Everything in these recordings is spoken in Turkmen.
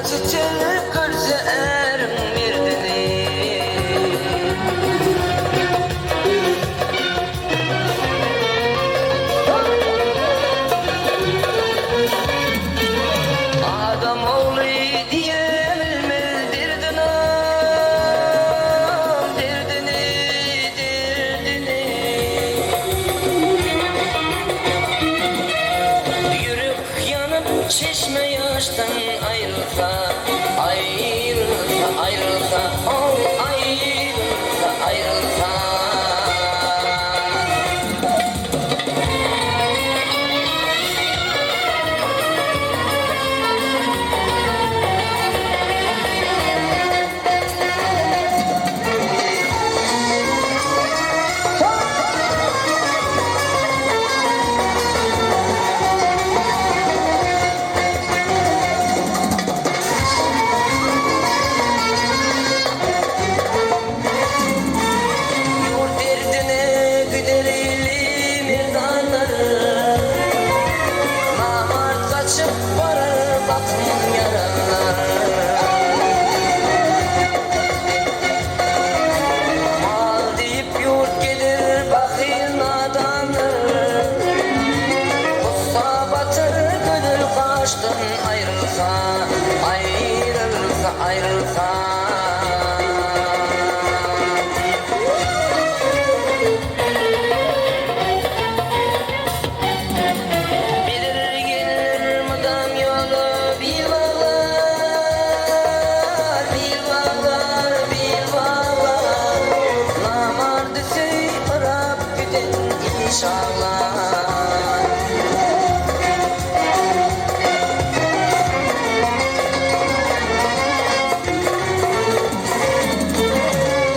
Çiçek görse äriň merdini. Adam ogly diýe bilmez derdini, derdini, derdini. Ýürek ýanyp çeşme ýaşdan aýrylsa, aýrylsa, aýrylsa, oh, aýrylsa, aýrylsa. Ýurt derdine gider illi merdanlar, Namart gaçyp barar bakym ýaranlar. Mal diýip ýurt gezer bahyl nadanlar, Gussa batyr gözel gaşdan aýrylsa, Aýrylsa, aýrylsa. Bilir gelir mydam ýola bil baglar, Bil baglar, bil baglar. Namardy söý yrap giden işanlar.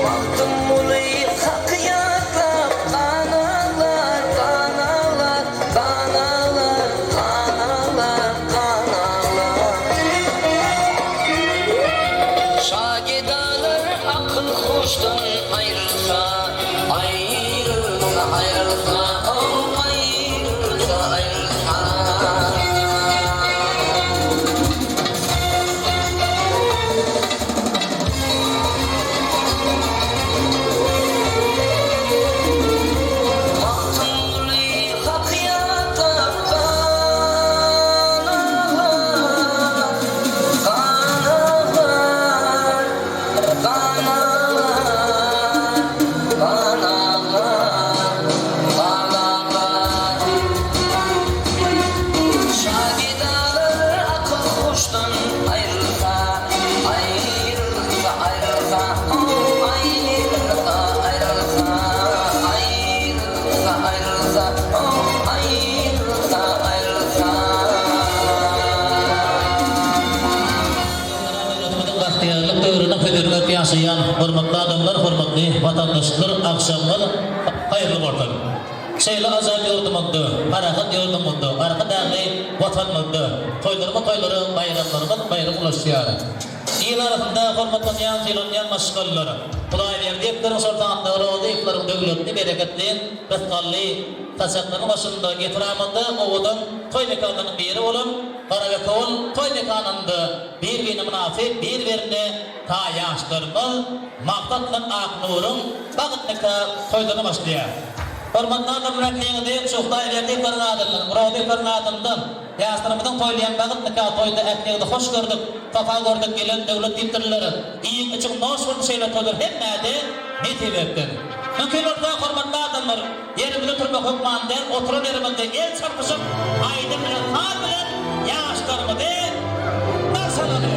Magtymguly Haky ýatlap gan aglar, gan aglar, gan aglar, gan aglar, gan aglar. Şa gedalar akyl huşdan aýrylsa, aýrylsa, aýrylsa, oh, aýrylsa, aýrylsa. Magtymguly Haky ýatlap gan aglar, gan aglar, gan aglar, gan aglar, gan aglar. Şa gedalar akyl-huşdan aýrylsa, aýrylsa, aýrylsa, oh, aýrylsa, aýrylsa, aýrylsa, aýrylsa, oh, aýrylsa, aýrylsa. Döwletimiziň bagtyýarlyk döwrüni hödürläp ýaşaýan hormatly adamlar, hormatly watandaşlar, agşamyňyz haýyrly bolsun! Şeýle ajaýyp ýurdumyzda, parahat ýurdumyzda, Arkadagly Watanymyzda toýlarymyz toýlara, baýramlarymyz baýram ulaşýar. Il arasynda hormatlanýan, sylanýan maşgalalar, Hudaýberdiýewleriň, şol sanda Rozyýewleriň döwletli, bereketli, rysgally saçaklarynyň başynda etrabymyzda owadan toý mekanlarynyň biri bolan Garabekewül toý mekanynda bir-birine mynasyp, bir-birine taý ýaşlarymyz maksat bilen ak nuruň bagt nika toýlaryna başlaýar. Hormatly adamlar ähliňizi şu Hudaýberdiýewleriň adyndan, Rozyýewleriň adyndan ýaşlarymyzyň toýlaýan bagt nika toýunda ähliňizi hoş gördük, sapa gördük gelen döwlet diýipdirler. Iýiň içiň noş bolsun şeýle toýlar hemmäde nesip etsin. Mümkin bolsa hormatly adamlar ýerimizde turmak hökman däl oturan ýerimizde el çarpyşyp aýdym bilen saz bilen ýaşlarymyzy garşy alaly.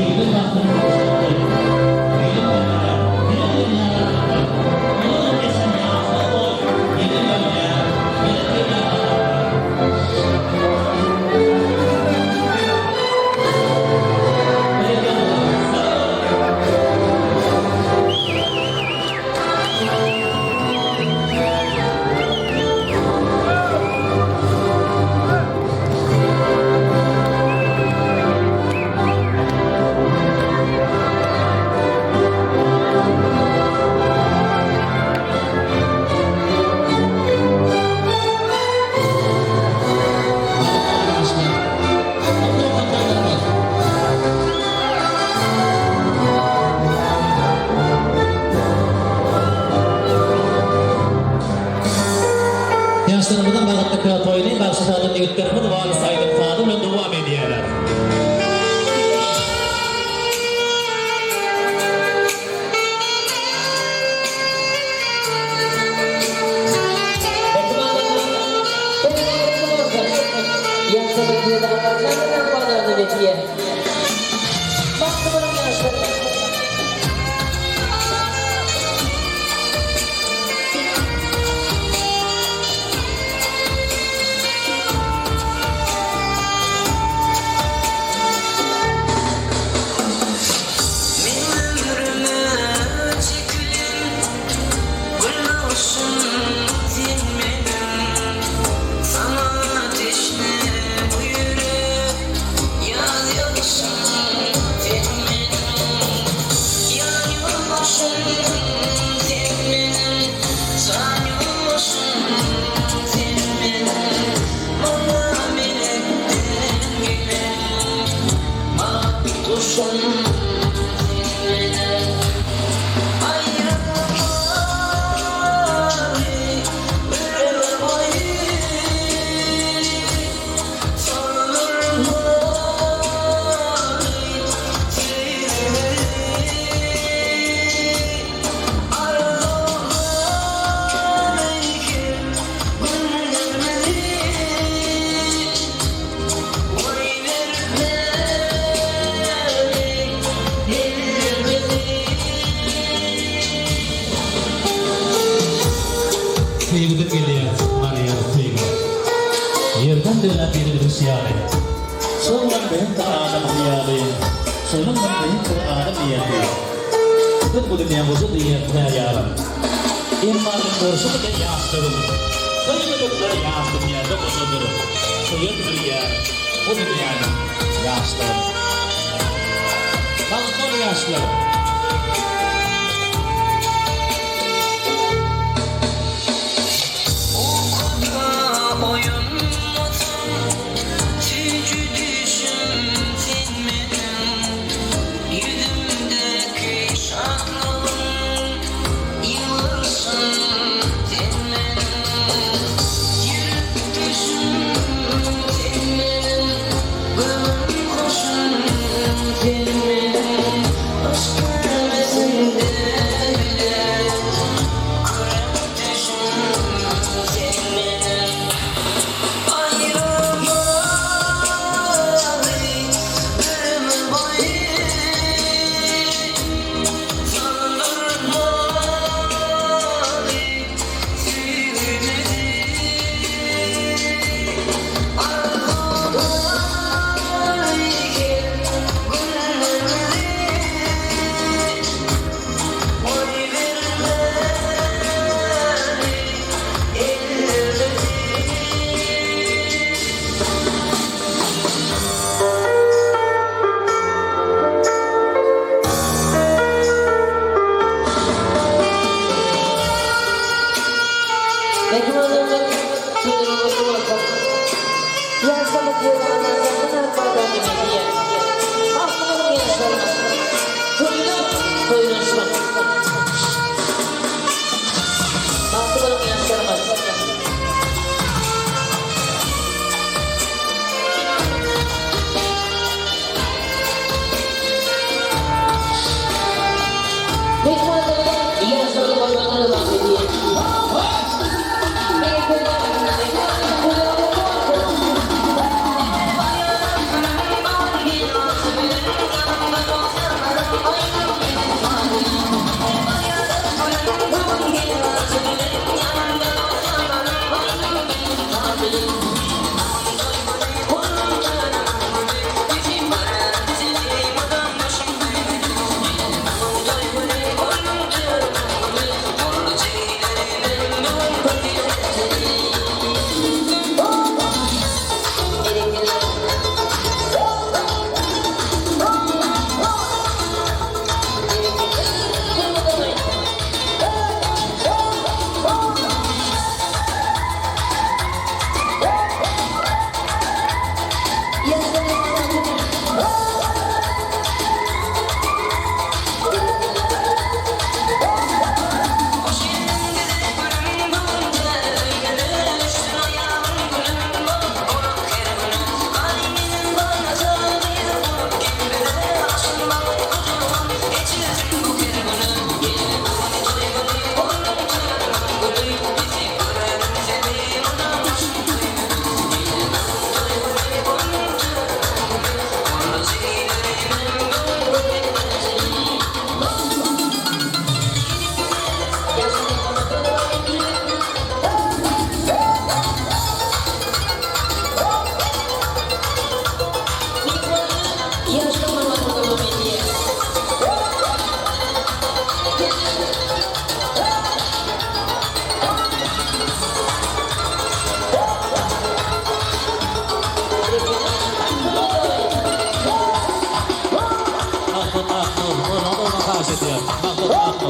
Ýigidi bagtyny gowşatdy. Ýigit bolmaýar. Diňe dünýäde bagtly. Onuň geçen ýaşlygy bolup, ýene dönýär, ýene gelýär adamlar. Berekella, sag boluň! nikah toýuny bagşy-sazanda ýigitlerimiz wals aýdym-sazy bilen dowam edýärler. Men ömrüme çekilen gül nagşym sen meniň. Saňa teşne bu ýürek ýaz ýagyşym sen meniň. Ýan ýoldaşym sen meniň, jan ýoldaşym sen meniň. Maňa melekden gelen Bagt guşum sen meniň. Aýrylmaly bir ömür boýy. Saldyrmaly söýgümizi. Arzuwlary kim günlerimizi. Goýbermeli ellerimizi. Söýgüden gelýär, barýar söýgä. Ýerden döräp ýere gidişi ýaly. Şol bir beýik bir adam hyýaly, Şonuň bir beýik bir adam niýeti. Biz bu dünýä goja diýýäs tä ýarym. Emma men görşüm-de ýaşlygym. Söýmedikler ýaş dünýäde gojadyr. Söýen bilýär bu dünýäniň ýaşlygyn. Bagtly bol ýaşlar! Ukuda oýanmasam, süýji düşüm sen meniň. Ýüzümdäki şatlygyň, ýylgyryşym sen meniň. Ýürekdeşim sen meniň, göwün hoşum sen meniň.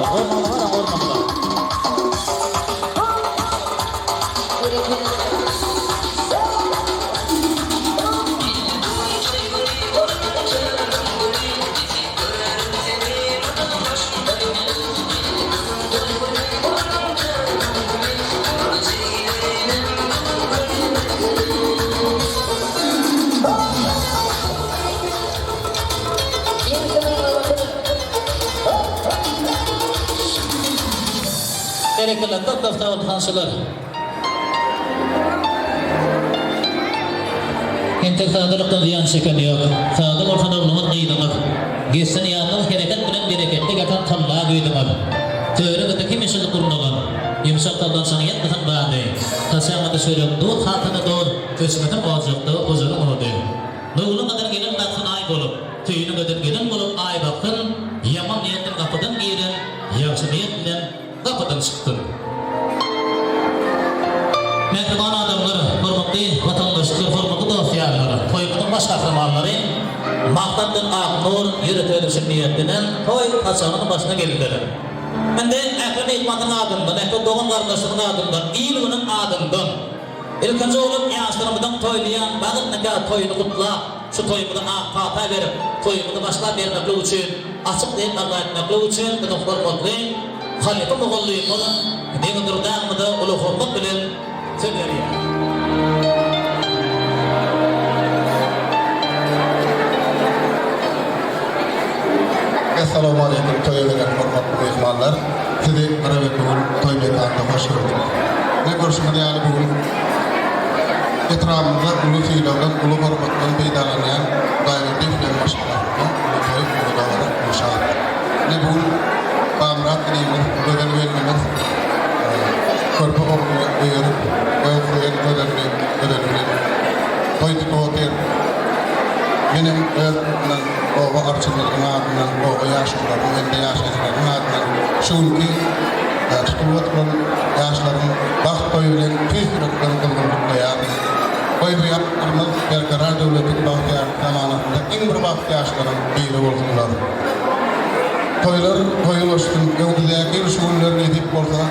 Gormagyna garaň, gormagyna. Berekella, köp köp sag boluň tanşylar. Entek sadalykdan zyýan çeken ýok. Sada bolsun ogluňyz gyzyňyz. Geçsin ýalňyz hereket bilen bereketli gatan tylla güýzüňiz. Töre gyty hemişelik gurnalan. Ýumşak sallançagyň ýatmasyn bady. Saçagyňyzda çörek duz haltada dur. Öçmesin ojakda ojaryň ody. Nurly gyzyl gelin baksyn aý bolup, Tüýli gyzyl gelin bolup aý baksyn, Ýaman niýetden gapydan giren, Ýagşy niýet bilen gapydan çyksyn. Mähriban adamlar, hormatly watandaşlar, hormatly dost-ýarlar! Toýumyzyň baş gahrymanlary Maksat bilen Aknur ýörite ödüşip niýetlenen toý saçagynyň başyna geldiler. Indi ähli myhmanyň adyndan, ähli dogan-garyndaşlaryň adyndan, il-günüň adyndan, Ilkinji bolup ýaşlarymyzyň toýlaýan bagt nika toýuny gutlap, şu toýumyza ak pata berip, toýumyzy başlap bermeklik üçin, açyk diýip arza etmeklik üçin biziň hormatly halypa mugallymymyz Deňizdurdy agamyza uly hormat bilen söz berýäris. Essalawmaleýkum toýa gelen hormatly myhmanlar! Sizi Garabekewül toý mekanynda hoş gördük. Ine görşüňiz ýaly bu gün etrabymyzda uly sylagdan, uly hormatdan peýdalanýan Hudaýberdiýewleriň maşgalasynda uly toý, uly dabara, uly şatlyk. Ine bu gün Bamyrat inimiz, Gözel gelnimiz körpe ogluny öýerip, öz söýen gözelini, Gözeli bilen toý tutup otyr. Menem öz adymdan, oba arçynlarynyň adyndan, oba ýaşulularynyň hem-de ýaşaýjylarynyň adyndan şu günki tutulyp oturan ýaşlaryň bagt toýy bilen tüýs ýürekden gyzgyn gutlaýaryn. Goý, bu ýaşlarymyz Berkarar döwletiň bagtyýarlyk zamanasynda iň bir bagtly ýaşlaryň biri bolsunlar. Toýlar toýa ulaşsyn, öňümizdäki ýyl şu günler nesip bolsa,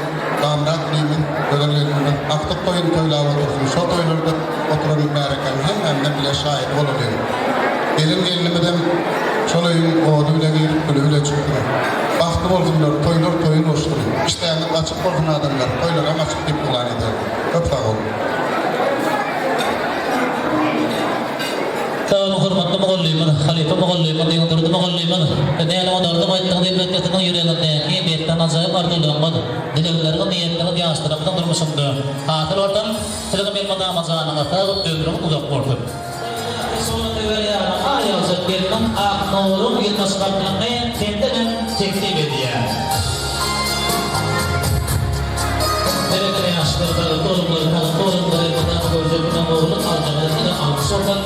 Gamrat inimiz, Gözel gelnimiz agtyk toýuny toýlap otursyn, şo toýlarda oturan märekäniň hemmämizem bile şaýady bolalyň. Gelen gelnimizem şol öýüň ody bile girip, güli bile çyksyn. Bagtly bolsunlar, toýlar toýa ulaşsyn. Işdäňiz açyk bolsun adamlar, toýlaram açyk diýip yglan edýän. Köp sag boluň. Sag boluň hormatly mugallymyz, halypa mugallymyz, Deňdurdy mugallymyz. Däli odardyk aýtdyňyz elbetde siziň ýüregiňizdäki betlän ajaýyp arzuwlaryňyz, dilegleriňiz, niýetleriňiz ýaşlarymyzyň durmuşynda hasyl bolsun. Siziňem elmydama janyňyz sag, ömrüňiz uzak bolsun. Aýaljak gelniň ak Nuruň ýylmaşmaklygyny sendenem teklip edýän. Berekella ýaşlar saglyk bolunlar saglyk bolunlar elmydama görjek güne ogluň aljagyna size alkyş bolsun.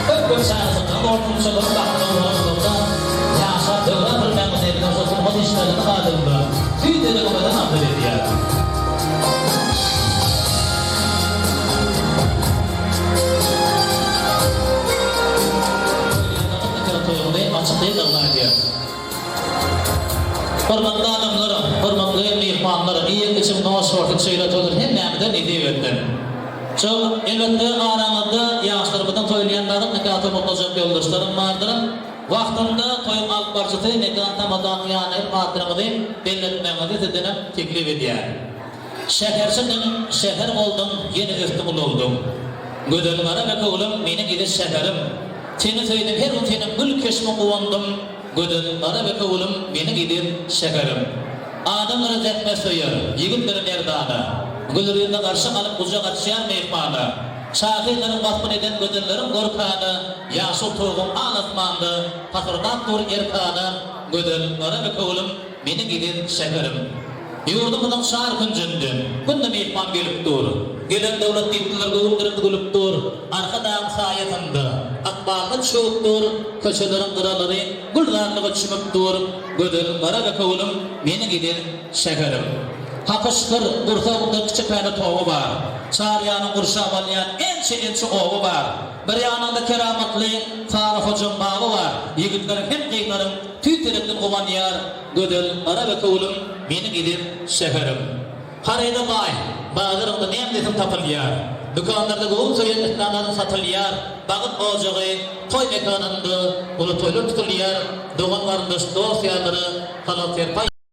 Köp köp çagajyklaryň bolsun şolaryň bagtyna uran uzakda ýaşap döwran sürmäňizi elden şol sungat işgärleriniň adyndan tüýs ýüregimizden arzuw edýäris. Hormatly adamlar, hormatly myhmanlar, iýip-içiň noş bolsun, şeýle toýlar hemmämize nesip etsin. Şol, elbetde, araňyzda ýaşlarymyzyň toýlaýan bagyt nika tomaklajak ýoldaşlarym bardyr. Wagtynda toýuň alyp baryjysy Mekan Tamadanyň ýanyna gelip atlaryňyzy belletmegiňizi sizdenem teklip edýän. Şäherçedim, şäher boldum, ýene ösdüm ulaldyň. Gözel gara bekowlum, meniň eziz şäherim. Seni söýdüm, her gün seniň gül keşbiň guwandym, Gözel gara bekowlum, meniň eziz şäherim. Adamlary zähmet söýer, ýigitleri merdana. Gül rüýüni garşy alyp gujak açýan myhmana. Şahyrlaryň waspyny eden gözelleriň görkana, Ýaşyl tuguň al asmanda pasyrdap dur erkana, Gözel gara bekowlum, meniň eziz şäherim. Ýurdumyzyň çar künjünden günde myhman gelip dur. Gelen döwlet diýipdiler göwünlerimiz gülüp dur. Arkadagyň saýasynda ykbalymyz çöwüp dur. Köçeleriň gyralary gülzarlyga çümüp dur. Gözel Garabekewülim meniň eziz şäherim. Haka şükür, gursagymda kiçikäne toba bar. Çar ýanyň gurşap alýan ençe-ençe oba bar. Bir ýanynda keramatly Sary Hojam baba bar. Ýigitleriň hem gyzlaryň tüýs ýürekden guwanýar gözel Garabekewülim, meniň eziz şäherim. Haryda baý, bazaryňda näme diýseň tapylýar. Dükanlarda göwün söýen islanlaryň satylýar. Bagyt ojagy, toý mekanynda uly toýlar tutulýar. Dogan-garyndaş, dost-ýarlara halat-serpaý.